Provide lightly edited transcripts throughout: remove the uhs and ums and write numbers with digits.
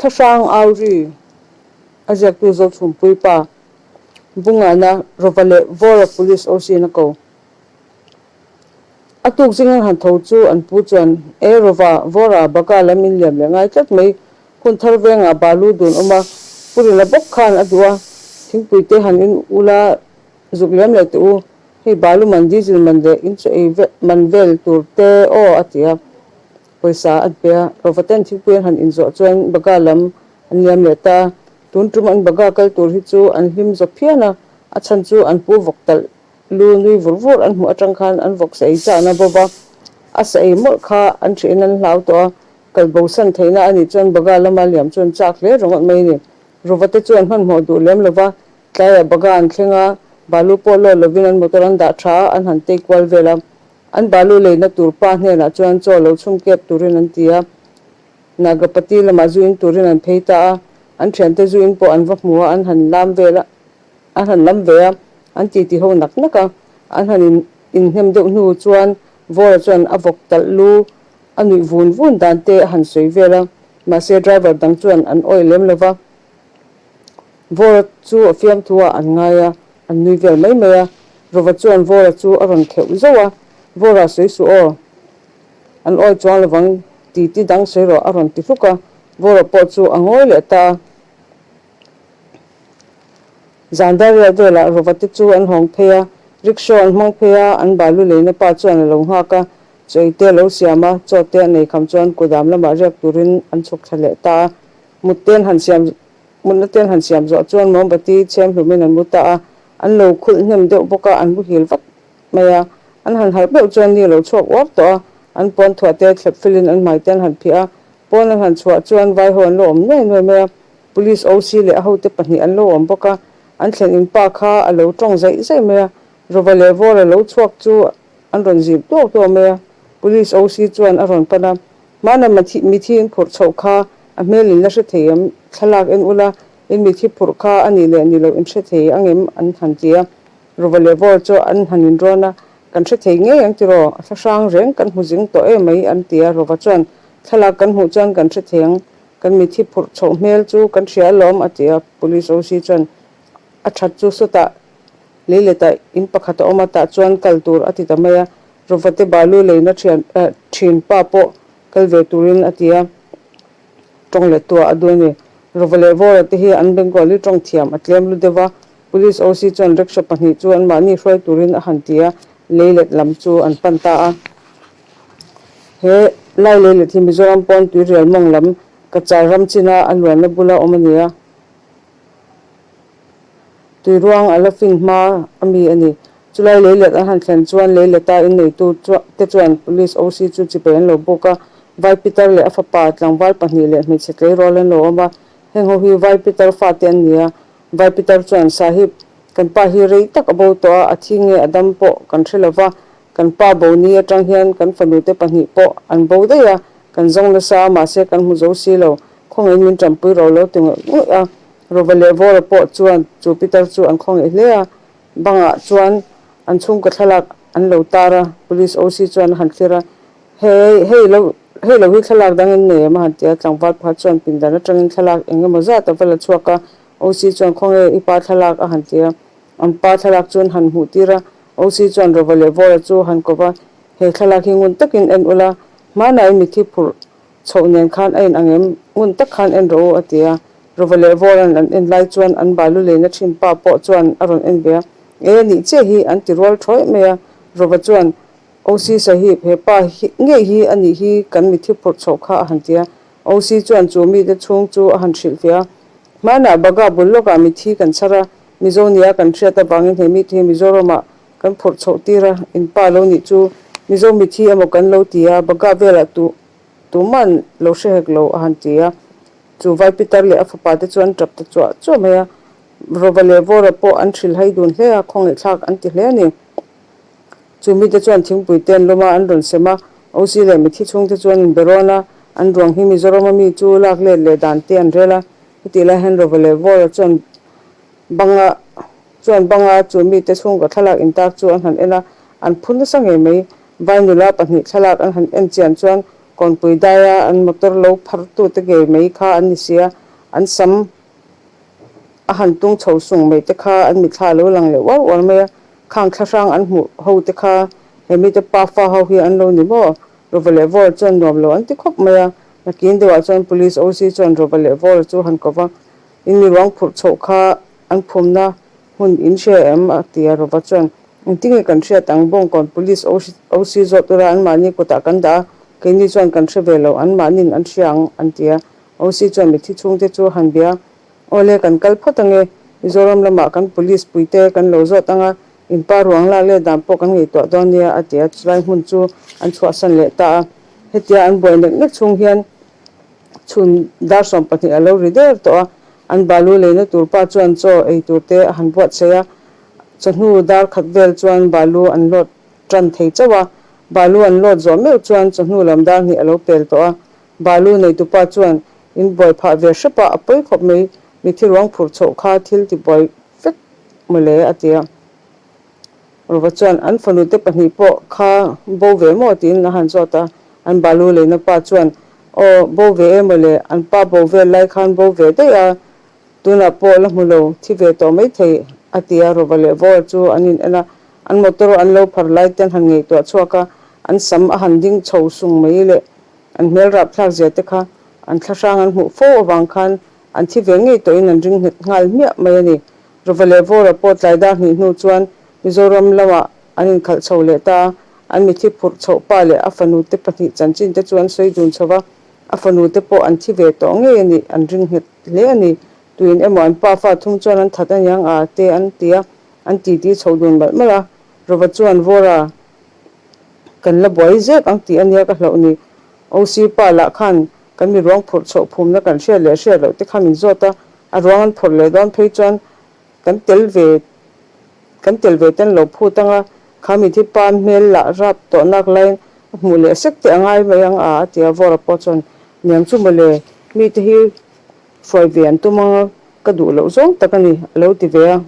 Thlahrang Auri a ziaktu Zochhumpui pa Bungana Rova leh Vawra Police OC in a ko. A tuk zing an han tho chu an pu chuan, E Rova, Vawra, Baga lam in liam leh ngai tlat mai, hun thar vengah balu dun awm a, Pu Rina bawk khan a duh a, thingpui te han in ula zuk liam leh teh u, hei balu man diesel man leh in chaw ei man vel tur te aw a ti a. Pawisa an pe a, Rovaten thingpui an han inzawh chuan Baga lam an liam leh ta. Tun tum an Baga kal tur hi chu an hlim zawk phian a, a chhan chu an pu vawk talh lu nui vur vur an hmuh atang khan an vawk sa ei chahna bo va, a sa ei mawlh kha an ṭhihin an hlau tawh a, kal bosan theihna a nih chuan Baga lama liam chu an chak hle ringawt mai a ni. Rovate chu an hmanhmawh duh lem lo va, tlaiah Baga an thleng a, balu pawh lawt lovin an motor an dah tha a, an han tei kual vel a. An balu leina tur pa hnenah chuan chaw lo chhum kep turin an ti a, Nagapati lamah zu in turin an phei ta a, an thiante zu in pawh an va hmu a, an han lam vel a, an han lam ve a, an titi ho nak nak a, an han in inhnem deuh hnu chuan Vawra chuan a vawk talh lu a nuih vun vun dan te a han sawi vel a, mahse driver dang chuan an awih lem lo va. Vawra chu a fiamthu ah an ngai a, an nui vel mai mai a. Rova chuan Vawra chu a rawn kheuh zauh a, Vawra sawi suh aw, an awi chuang lovang ti ti dang sawi rawh a rawn ti hluk a, Vawra pawh chu a ngawi leh ta a. Zan dar riat velah Rova te chu an hawng phei a, rickshaw an hmang phei a, an balu leina pa chuan a lo nghak a, chaw ei te a lo siam a, chaw te a nei kham chuan kudam lamah riak turin an chhuk thla leh ta a. Mut ten han siam Mutna ten han siam zawh chuan mawmbati chhem hlumin an mu ta a, an lo khulh hnem deuh bawk a, an muhil vak mai a. An han harh meuh chuan ni a lo chhuak uar tawh a, an pawn thuah te thlep felin an hmai te an han phiah a, pawn an han chhuah chuan vai ho an lo awm nuai nuai mai a, Police OC leh a hote pahnih an lo awm bawk a, an thlen in pa kha a lo tawng zaih zaih mai a, Rova leh Vawra lo chhuak chu an rawn zip duak duak mai a, Police OC chuan a rawn pan a, Hmana mithi in phurh chhoh kha a hmel in la hre thei em? Thlalak en ula, in mithi phurh kha a nih leh ni loh in hre thei ang em? an han ti a. Ruva leh Vawr chu an han inrawn a, Kan hre thei ngei ang tiraw? A thlahrang reng kan hmu zing tawh em mai an ti a. Ruva chuan, Thlalak kan hmuh chuan kan hre thei ang, kan mithi phurh chhoh hmel chu kan hria alawm a ti a. Police OC chuan, A that chu sawtah leiletah in pakhat a awm a, tah chuan kal tur a ti ta mai a. Rovate balu leina thian thin pa pawh kal ve turin a ti a, tawng leh tuah a duh a ni. Rova leh Vawra te hi an Bengali tawng thiam a tlem lu deuh a, Police OC chuan rickshaw pahnih chu anmahni hruai turin a han ti a, leilet lam chu an pan ta a. He lai leilet hi Mizoram pawn tuirial mawng lam Kachar ram china a luanna bula awm a ni a. Tui ruang a la fin hma a mi a ni. Chulai leilet an han thlen chuan leileta inneitu te chuan Police OC chu chipei an lo buk a, Vai Pitar leh a fapa tlangval pahnih leh hmeichhe tleirawl an lo awm a, heng ho hi Vai Pitar fate an ni a. Vai Pitar chuan, Sahib, kan pa hi rei tak a bo tawh a, a thi nge a dam pawh kan hre lo va, kan pa bo ni atang hian kan fanute pahnih pawh an bo daih a, kan zawng nasa a, mahse kan hmu zo si lo, khawngaihin min tanpui ro lo ti ngawih ngawih a. Rova leh Vawra pawh chuan chu pitar chu an khawngaih hle a, bangah chuan an chhungkaw thlalak an lo tar a, Police OC chuan a han thlir a, Hei, hei lo, hei lo hi thlalak dang in nei em? a han ti a, tlangval pakhat chuan pindan atangin thlalak eng emaw zat a va la chhuak a, OC chuan khawnge i pa thlalak a han ti a, an pa thlalak chu an han hmuh tir a, OC chuan Rova leh Vawra chu a han kawp a, He thlalak hi ngun takin en ula, hmanah i mithi phurh Chhoh nen khan a in ang em? Ngun tak khan en rawh u, a ti a. Rova leh Vawra'n an en lai chuan an balu leina thin pa pawh chuan a rawn en ve a. E, nih chiah hi, an ti rual thawi mai a. Rova chuan, OC Sahib, he pa hi ngei hi a nih hi kan mithi phurh chhoh kha, a han ti a. OC chuan chu mite chhung chu a han hrilh ve a. Hmanah Bagha bul lawkah mithi kan chhar a, Mizo nia kan hriat avangin he mite hi Mizoramah kan phurh chhoh tir a, in pa lo nih chu Mizo mithi emaw kan lo ti a, Bagha velah tu Tuman lo hre hek lo a han ti a, chu Vai Pitar leh a fapa te chu an tap ta chuah chuah mai a, Rova leh Vawra pawh an hrilh hai dun hle a, khawngaihthlak an ti hle a ni. Chu mite chuan thingpui te an lawm a, an rawn sem a, OC leh mithi chhungte chuan in be rawn a, an ruang hi Mizoram a mi chu lak let leh dan te an rel a, hetih lai hian Rova leh Vawra chuan banga chuan banga chu mite chhungkaw thlalak intar chu an han en a, an phun nasa ngei mai. Vai nula pahnih thlalak an han en chian chuan Kawnpui daia an motor lo phartute ngei mai kha an ni sia, an sam a han tung chho sung mai te kha an mitthla a lo lang leh uar uar mai a, khang thlahrang an hmuh ho te kha he mite pa fa ho hi an lo ni maw? Rova leh Vawra chuan nuam lo an ti khawp mai a, nakin deuhah chuan Police OC chuan Rova leh Vawra chu han ko va, In mi ruang phurh chhoh kha an phumna hmun in hria em? a ti a, Rova chuan, Engtinge kan hriat ang? Bawngkawn Police OC zawt ula anmahni kutah kan dah a, keini chuan kan hre ve lo, anmahnin an hria ang, an ti a. OC chuan mithi chhungte chu a han bia a, Awle, kan kal phawt ange, Mizoram lamah kan Police puite kan lo zawt ang a, in pa ruang lak leh dan pawh kan ngaihtuah dawn nia, a ti a, chulai hmun chu an chhuahsan leh ta a. Hetia an buai nek nek chhung hian chhun dar 12 a lo ri der tawh a, an balu leina tur pa chuan chaw ei tur te a han buatsaih a, chawhnu dar khat vel chuan balu an load tan thei chauh a, balu an load zawh meuh chuan chawhnu lam dar hnih a lo pel tawh a, balu neitupa chuan in buai phah ve hrep a, a pawi khawp mai, mithi ruang phurh chhoh kha thil ti buai vek mawle a ti a. Rova chuan an fanute pahnih pawh kha bo ve maw tiin a han zawt a, an balu leina pa chuan Aw, bo ve e mawle, an pa bo vel lai khan bo ve daih a, tunah pawh la hmu lo, thi ve tawh mai thei a ti a, Rova leh Vawra chu an in en a, an motor an lo phar lai te an han ngaihtuah chhuak a, an sam a han ding chho sung mai leh an hmel rapthlak zia te kha an thlahrang an hmuh fo avang khan an thi ve ngei tawhin an ring nghet nghal hmiah mai a ni. Rova leh Vawra pawh tlai dar hnih hnu chuan Mizoram lamah an inkhalh chho leh ta a, an mithi phurh chhoh pa leh a fanu te pahnih chanchin te chu an sawi dun chho va, a fanu te pawh an thi ve tawh ngei a nih an ring nghet hle a ni. Tuin emaw an pa fa thum chuan an that aniang a te an ti a, an titi chho dun malh malh a. Rova chuan Vawra kan la buai zek ang tih ania ka hlauh ni. OC pa lah khan kan mi ruang phurh chhoh phumna kan hriat leh hriat loh te kha min zawt a, a ruang an phurh leh dawn phei chuan kan tel ve kan tel ve ten lo phut ang a, kha mi thi pa hmel lah rap tawh nak laiin a hmuh leh sek teh a ngai mai ang a a ti a, Vawra pawh chuan niang chu mawle mite hi hruai ve an tum ang a, ka duh loh zawng tak a ni a lo ti ve a,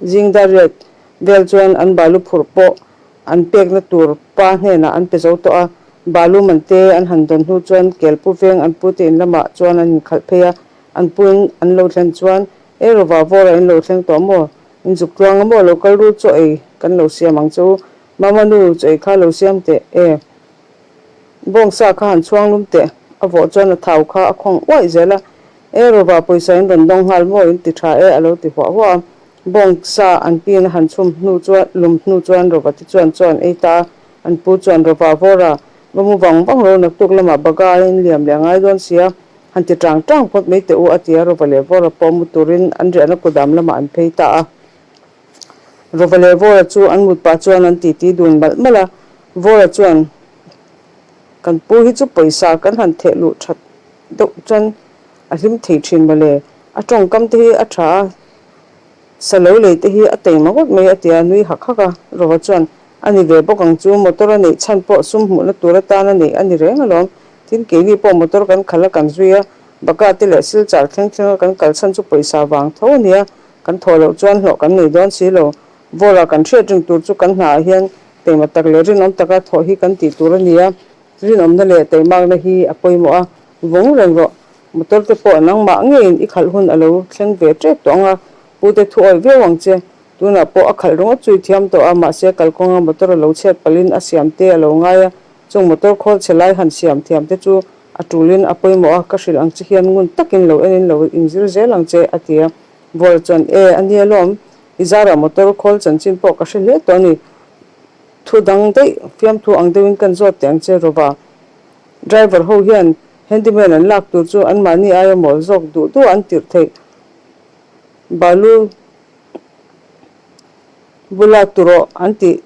zing dar riat vel chuan an balu phurh pawh an pekna tur pa hnenah an pe zo tawh a, balu man te an han dawn hnu chuan kelpu veng an pute in lamah chuan an inkhalh phei a, an puin an lo thlen chuan E Rova Vawra in lo thleng tawh maw? In zuk tluang a maw? Lo kal ru chaw ei kan lo siam ang che u. Mama nu chaw ei kha lo siam teh e. Bawngsa kha han chhuang lum teh. A vawh chuan a thau kha a khawng uaih zel a. E Rova pawisa in rawn dawng nghal maw? In ti tha e a lo ti huah huah a. Bawngsa an pin a han chhum hnu chuan lum hnu chuan Rova te chuan chaw an ei ta a. An pu chuan Rova Vawra va mu vang vang ro naktuk lamah baga a in liam leh a ngai dawn sia. Han ti tang tang phawt mai teh u a ti a, Rova leh Vawra pawh mu turin an riahna kudam lamah an phei ta a. Rova leh Vawra chu an mut pah chuan an titi dun malh malh a, Vawra chuan, Kan pu hi chu pawisa kan han theh luh that deuh chuan a hlim thei thin mawle, a tawngkam te hi a tha a, Sa lo lei te hi a taima ngawt mai a ti a, nui hak hak a. Rova chuan, A ni ve bawk ang chu, motor a neih chhan pawh sum hmuhna tur atan a neih a ni reng alawm. Tin, keini pawh motor kan khalh a kan zui a, Baka te leh Silchar thleng thleng a kan kal chhan chu pawisa vang tho a nia, kan thawh loh chuan hlawh kan nei dawn si lo. Vawra kan hriat ring tur chu kan hnaah hian taima tak leh rinawm taka thawh hi kan tih tur a ni a, rinawmna leh taimakna hi a pawimawh a, vawng reng rawh. Motor te pawh nangmah ngeiin i khalh hun a lo thleng ve tep tawh ang a, pute thu awih viau ang che. Tunah pawh a khalh ringawt chu i thiam tawh a, mahse kalkawnga motor a lo chhiat palhin a siam te a lo ngai a, chung motor khawl chhe lai han siam thiam te chu a tulin a pawimawh a, ka hrilh ang che hian ngun takin lo enin lo inzir zel ang che, a ti a. Vawr chuan, E, a nia lawm, i zarah motor khawl chanchin pawh ka hre hle tawh a ni. Thu dang daih fiamthu ang deuhin kan zawt teh ang che, Rova. Driver ho hian handyman an lak tur chu anmahni aia mawl zawk duh duh an tirh theih. Balu bula turawh an tih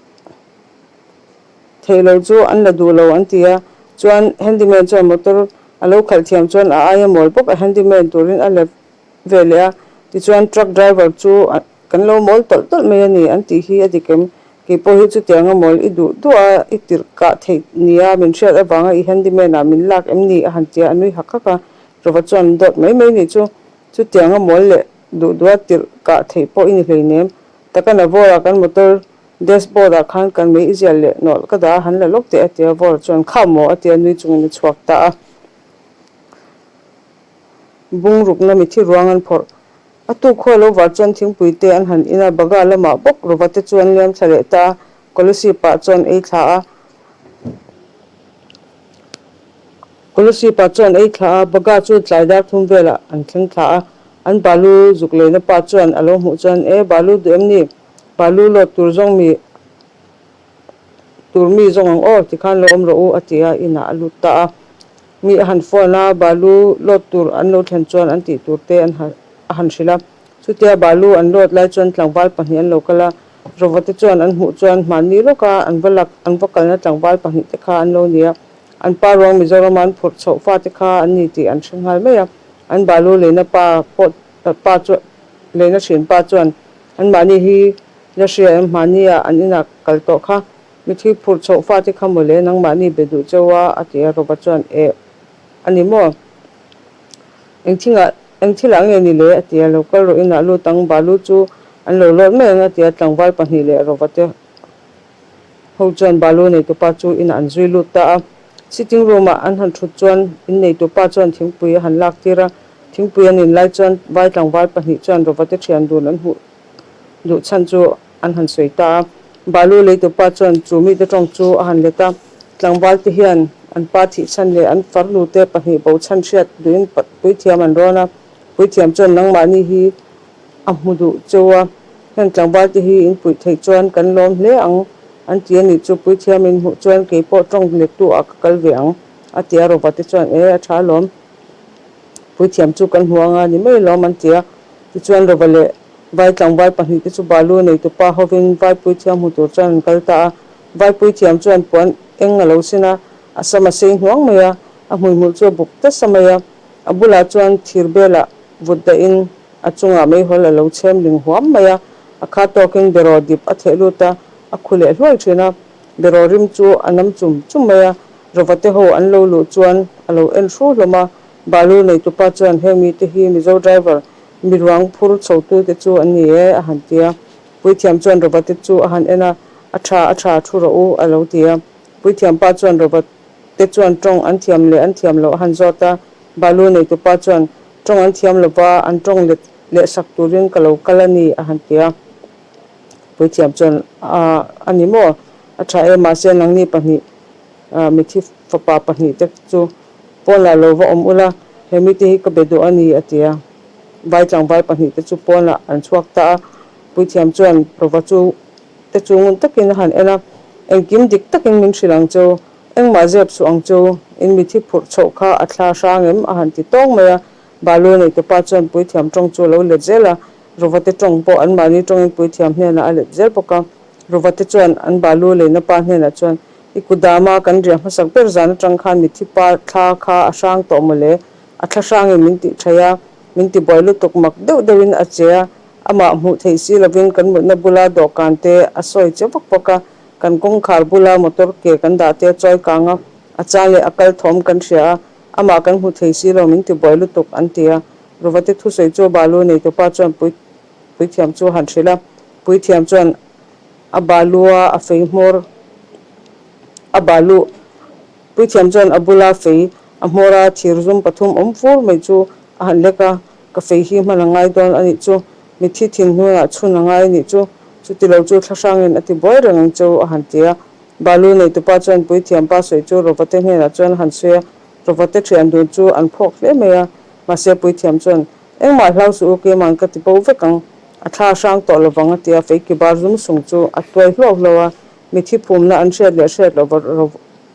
theih lo chu an la duh lo an ti a, chuan handyman chuan motor a lo khalh thiam chuan a aia mawl bawk a handyman turin a la ve leh a, tichuan truck driver chu kan lo mawl tawlh tawlh mai a ni an tih hi a dik em? Kei pawh hi chutianga mawl i duh duh a, i tirh kah theih nia min hriat avanga i handyman ah min lak em ni? a han ti a, a nui hak hak a, Rova chuan dawt mai mai nih chu chutianga mawl leh duh duh a tirh kah theih pawh i ni hleinem. Takana vawrah kan motor. Dashboard ah khan kan mei i zial leh nawlh ka dah a, han la lawk teh a ti a, Vawra chuan kha maw a ti a, nui chungin a chhuak ta a. Bungrukna mithi ruang an phawrh. A tuk khawi lo var chuan thingpui te an han in a, Bagha lamah bawk Rova te chu an liam thla leh ta a, Kolasib ah chuan ei thla a. Kolasib ah chuan ei thla a, Bagha chu tlai dar thum velah an thleng thla a. An balu zuk leina pa chuan a lo hmuh chuan, E, balu duh em ni? Balu lawt tur zawng mi tur mi zawng ang aw, tikhan lo awm rawh u, a ti a, inah a lut ta a. Mi a han phone a, balu lawt tur an lo thlen chuan an tih tur te an a han hrilh a. Chutia balu an lawt lai chuan tlangval pahnih an lo kal a, Rawva te chuan an hmuh chuan hmanni lawka an va lak an va kalna tlangval pahnih te kha an lo ni a. An pa ruang Mizorama an phurh chhoh fate kha an ni tih an hre nghal mai a. An balu leina pa pawh pa chu leina hrin pa chuan anmahni hi la hria em hmahnia an inah kal tawh kha mithi phurh chhoh fate kha mawle nangmahni be duh cheu a a ti a Rova chuan eh a ni maw? Eng thingah eng thilah nge ni le? a ti a lo kal rawh inah lut ang balu chu an lo lawt mai ang a ti a tlangval pahnih leh Rova te Ho chuan balu neitupa chu inah an zui lut ta a. Sitting room-ah an han thut chuan in neitupa chuan thingpui a han lak tir a. Thingpui an in lai chuan vai tlangval pahnih chuan rawvate thian dun an hmuh duh chhan chu an han sawi ta a. Balu leitupa chuan chu mite tawng chu a han let a. Tlangval te hian an pa thih chhan leh an farnu te pahnih bo chhan hriat duhin puithiam an rawn a. Puithiam chuan nangmahni hi A hmu duh cheu a, heng tlangval te hi in puih theih chuan kan lawm hle ang an ti a nih chu puithiam in hmuh chuan kei pawh tawng lettu ah ka kal ve ang a ti a, Rova te chuan e a tha alawm puithiam chu kan hmu anga ni mai alawm an ti a, tichuan Rova leh vai tlangval pahnih te chu balu neitupa hovin vai puithiam hmu tur chuan an kal ta a, vai puithiam chuan puan eng a lo sin a, a sam a sei hnuang mai a, a hmuihmul chu a buk tasa mai a, a bulah chuan thir belah vut dahin A chungah meihawl a lo chhem ling huam mai a, a kha tawkin beraw dip a theh lut a, a khu leh hluai thin a. Beraw rim chu a nam chum chum mai a, rawvate ho an lo luh chuan a lo en hru hlawm a. Balu neitupa chuan heng mite hi Mizo driver mi ruang phur chhotute chu an ni e a han ti a. Puithiam chuan rawvate chu a han en a, A tha, a tha, thu rawh u a lo ti a. Puithiampa chuan rawvate chuan tawng an thiam leh an thiam loh a han zawt a. Balu neitupa chuan Tawng an thiam lo va, an tawng let leh sak turin ka lo kal a ni, a han ti a. Puithiam chuan, A, a ni maw? A tha e, mahse nangni pahnih, mithi fapa pahnih te chu pawnah lo va awm ula, he mite hi ka be duh a ni, a ti a. Vai tlangval pahnih te chu pawnah an chhuak ta a. Puithiam chuan Rova chu te chu ngun takin a han en a, Engkim dik takin min hrilh ang cheu, Engmah zep suh ang chu, in mithi phurh chhoh kha a thla hrang em? a han ti tawng mai a. Balu neitupa chuan puithiam tawng chu a lo let zel a, Ruvate tawng pawh anmahni tawngin puithiam hnenah a let zel bawk a. Ruvate chuan an balu leina pa hnenah chuan, I kudama kan riah hmasak ber zan atang khan mithi pa thla kha a hrang tawh maw le? A thla hrangin min tih thaih a, min ti buai lutuk mak deuh deuhin a che a, amah hmuh theih si lovin kan mutna bula dawhkan te a sawi che vak vak a, Kan kawngkhar bula motor ke kan dah te a chawi kang a, a chang leh a kal thawm kan hria a, amah kan hmu thei si lo min ti buai lutuk an ti a. Ruvate thusawi chu balu neitupa chuan pui puithiam chu a han hrilh a, puithiam chuan a balua a fei hmawr a balu puithiam chuan a bula fei a hmawra thir zum pathum awm fur mai chu a han lek a, ka fei hi hman a ngai dawn a nih chu. Mithi thin hnunah chhun a ngai a nih chu, chuti lo chu thlahrangin a ti buai reng ang cheu a han ti a. Balu neitupa chuan puithiampa sawi chu Rovate hnenah chuan a han sawi a, Rovate thian dun chu an phawk hle mai a, mahse puithiam chuan, Engmah hlau suh u keima'n ka ti bo vek ang, a thla hrang tawh lovang a ti a, feiki bar zum sung chu a tuai hluau hluau a, mithi phumna an hriat leh hriat loh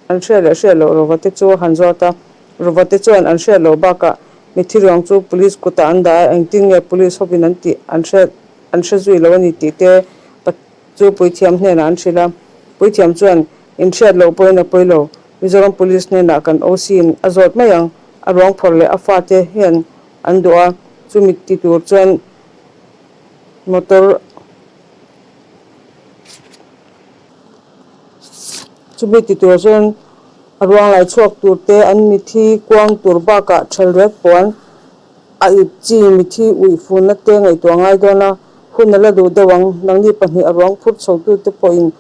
an hriat leh hriat loh Rovate chu a han zawt a, Rovate chuan an hriat loh bakah Mithi ruang chu police kutah an dah a, engtin nge police hovin an tih an hre an hre zui lo a ni tih te chu puithiam hnenah an hrilh a. Puithiam chuan, In hriat loh pawhin a pawi lo, Mizoram police hnenah kan OC in a zawt mai ang, a ruang phawrh leh a fate hian an duh a, chumi ti tur chuan motor Chumi ti tur chuan a ruang lai chhuak tur te, an mithi kuang tur bakah ṭhel rek puan a ip chi mithi uih funna te ngaihtuah ngai dawn a. Hun a la duh deuh ang, nangni pahnih a ruang phur chhotute pawhin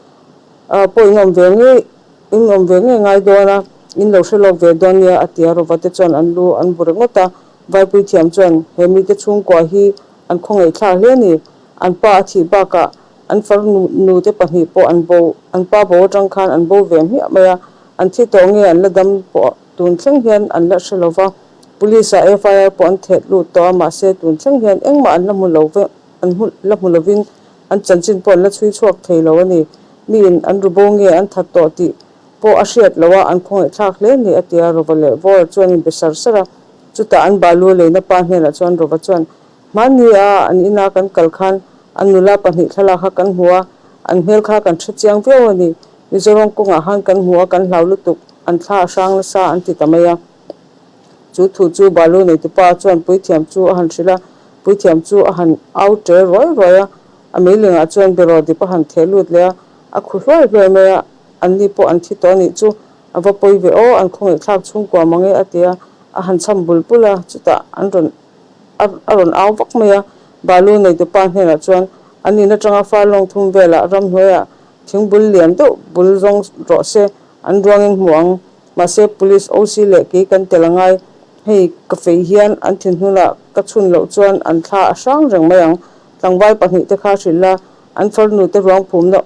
pawh in awm ve ngei in awm ve ngei ngai dawn a, in lo hre lawk ve dawn nia a ti a, Rovate chuan an lu an bu ringawt a, Vaipui thiam chuan he mite chhungkua hi an khawngaihthlak hle a ni, an pa a thih bakah an far nute pahnih pawh an bo an pa bo atang khan an bo ve hmiah mai a, an thi tawh nge an la dam pawh tun thleng hian an la hre lo va. Police ah FIR pawh an thet lut tawh a, mahse tun thleng hian engmah an la hmu lo ve, an hmu la hmu lovin an chanchin pawh an la chhui chhuak thei lo a ni. Miin an ru bo nge an that tawh tih pawh a hriat loh a, an khawngaihthlak hle ni a ti a, Rova leh Vawra chuan in be sar sar a. Chutah an balu leina pa hnenah chuan Rova chuan, Hmanni a an ina kan kal khan an nula pahnih thlalak kha kan hmu a, an hmel kha kan hre chiang viau a ni. Mizoram kawngah khan kan hmu a, kan hlau lutuk, an thla a hrang nasa an ti ta mai a. Chu thu chu balu neitupa chuan puithiam chu a han hrilh a, puithiam chu a han au ṭe ruai ruai a, a meilingah chuan beraw dip a han theh lut leh a, a khu hluai hluai mai a, anni pawh an thi tawh a nih chu, a va pawi ve aw, an khawngaihthlak chhungkua mang e a ti a, a han cham bul bul a, chutah an rawn a rawn au vak mai a, balu neitupa hnenah chuan an in atanga far lawng thum velah ramhnuaiah thingbul lian deuh bul zawng rawh se, an ruangin hmu ang. Mahse Police OC leh kei kan tel a ngai. Hei ka fei hian an thinhnunah ka chhun loh chuan an thla a hrang reng mai ang. Tlangval pahnih te kha hrilh la, an farnu te ruang phumna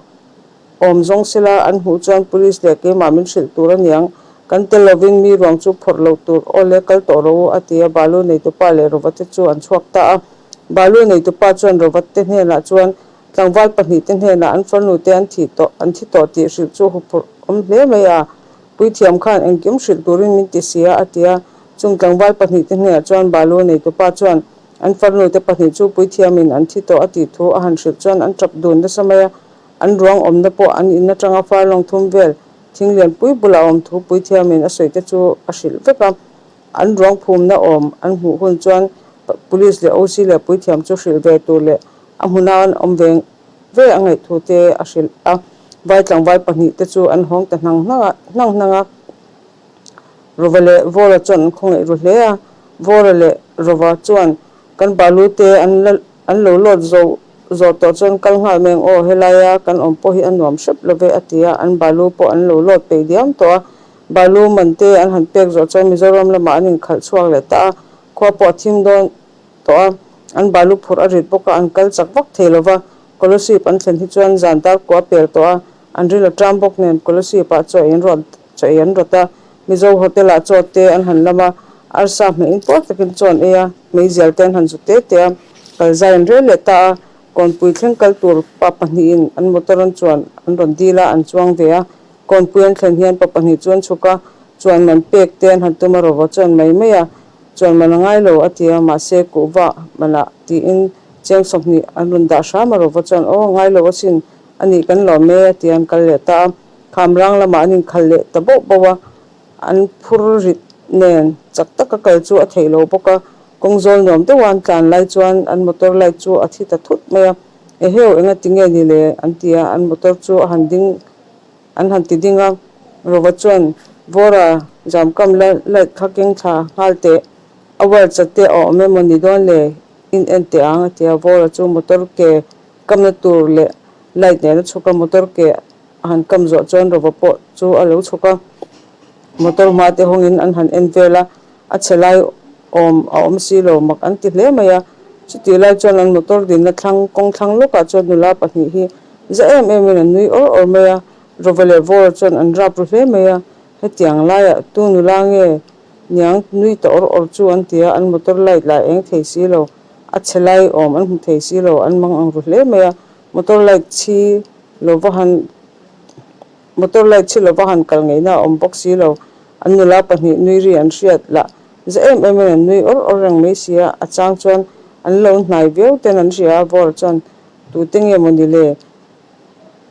awm zawng sela an hmuh chuan Police leh keimah min hrilh tur a niang. Kan tel lovin mi ruang chu phawrh loh tur aw le kal tawh rawh u a ti a, Balu neitupa leh Rova te chu an chhuak ta a. Balu neitupa chuan Rova te hnenah chuan Tlangval pahnih te hnenah an farnu te an thih tawh an thi tawh tih hrilh chu huphurh awm hle mai a, Puithiam khan engkim hrilh turin min ti si a, a ti a. Chung tlangval pahnih te hnenah chuan Balu neitupa chuan an farnu te pahnih chu Puithiamin an thi tawh a tih thu a han hrilh chuan an tap dun nasa mai a, an ruang awmna pawh an in atanga farlawng thum vel thing lianpui bulah a awm thu Puithiamin a sawi te chu a hrilh vek a. An ruang phumna awm an hmuh hun chuan Police leh OC leh Puithiam chu hrilh ve tur leh a hmuna an awm ve ve a ngaih thu te a hrilh a. Vai tlangval pahnih te chu an hawng ta hnang hnang a, hnang hnang a. Rova leh Vawra chuan an khawngaih ru hle a. Vawra leh Rova chuan kan balu te an la an lo lawt zo zawh tawh chuan kal nghal mai ang aw, helaia kan awm pawh hi a nuam hrep lo ve a ti a, an balu pawh an lo lawt peih diam tawh a. Balu man te an han pek zawh chuan Mizoram lamah an inkhalh chhuak leh ta a, khua pawh a thim dawn tawh a, an balu phurh a rit bawk a, an kal chak vak thei lo va. Kolasib an thlen hi chuan zan dar kua a pel tawh a, an ril a ṭam bawk nen Kolasib ah chaw ei an rawt chaw ei an rawt a, Mizo hotel ah chaw te an han lam a, arsa hmeh in puar takin chaw an ei a, meizial te an han zu te te a, kal zai an rel leh ta a, Kawnpui thleng kal tur pa pahnihin an motor an chuan an rawn dil a, an chuang ve a, Kawnpui an thlen hian pa pahnih chu an chhuk a, chuan man pek te an han tum a, Rova chuan mai mai a, chuan man a ngai lo a ti a, mahse kuhva manah tiin cheng 20 an rawn dah hram a, Rova chuan aw ngai lo asin a nih kan lawm e a ti a, an kal leh ta a, Khamrang lamah an inkhal leh ta bauh bauh a, an phur rit nen chak taka kal chu a theih lo bawk a, kawng zawl nuam deuha an tlan lai chuan an motor light chu a thi ta thut mai a, Eheu engati nge ni le an ti a, an motor chu a han ding An han ti ding a, Rova chuan Vawra Zamkam la light kha keng thla nghal teh, a wire chat te a awm emaw ni dawn le in en teh ang a ti a, Vawra chu motor ke kamna tur leh light nen a chhuk a, motor ke a han kam zawh chuan Rova pawh chu a lo chhuk a, motor hma te hawngin an han en vel a, a chhe lai awm a awm si lo mak an ti hle mai a, chutih lai chuan an motor dinna thlang kawng thlang lawkah chuan nula pahnih hi za em em in an nui awr awr mai a, Rova leh Vawra chuan an rap ru hle mai a, hetiang laiah tu nula nge niang nui ta awr awr chu an ti a, an motor light lah eng thei si lo, a chhe lai awm an hmu thei si lo, an mang ang ru hle mai a, motor light chhi lo va han Motor light chhi lova han kal ngeina a awm bawk si lo. An nula pahnih nui ri an hriat lah za em em in an nui awr awr reng mai si a, a chang chuan an lo hnai viau ten an hria a, Vawra chuan tute nge maw ni le?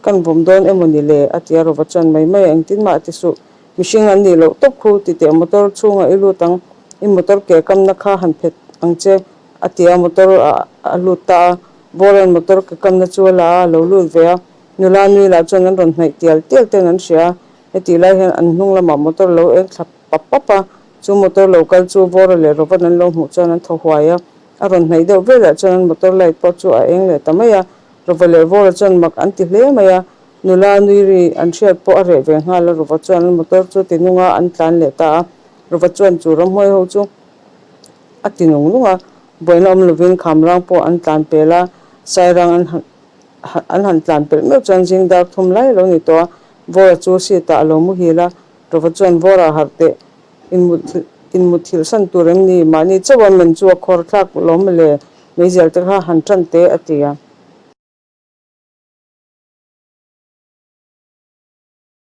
Kan vawm dawn emaw ni le? a ti a, Rova chuan mai mai a, engtin mah a ti suh. Mihring an nih loh tawp khu ti teh motor chhungah i lut ang, i motor ke kamna kha han phet ang che a ti a, motor ah a lut ta a, Vawra'n motor ke kamna chu a la a, a lo lut ve a. Nula nui lah chuan an rawn hnaih tial tial ten an hria a, hetih lai hian an hnung lamah motor lo eng thla pap pap a, chu motor lo kal chu Vawra leh Rovan an lo hmuh chuan an thaw huai a. A rawn hnaih deuh velah chuan an motor light pawh chu a eng leh ta mai a. Rova leh Vawra chuan mak an ti hle mai a. Nula nui ri an hriat pawh a reh ve nghal a, Rova chuan an motor chu ti nung a, an tlan leh ta a. Rova chuan chu ramhuai ho chu a ti nung nung a, buaina awm lovin Khamrang pawh an tlan pel a, Sairang an han an han tlan pelh meuh chuan zing dar thum lai a lo ni tawh a, Vawra chu seat ah a lo muhil a, Rova chuan Vawra harh teh inmut thilh san tur em ni? Mahni chauha men chu a khawr thlak lawm le, meizial te kha han tan teh a ti a.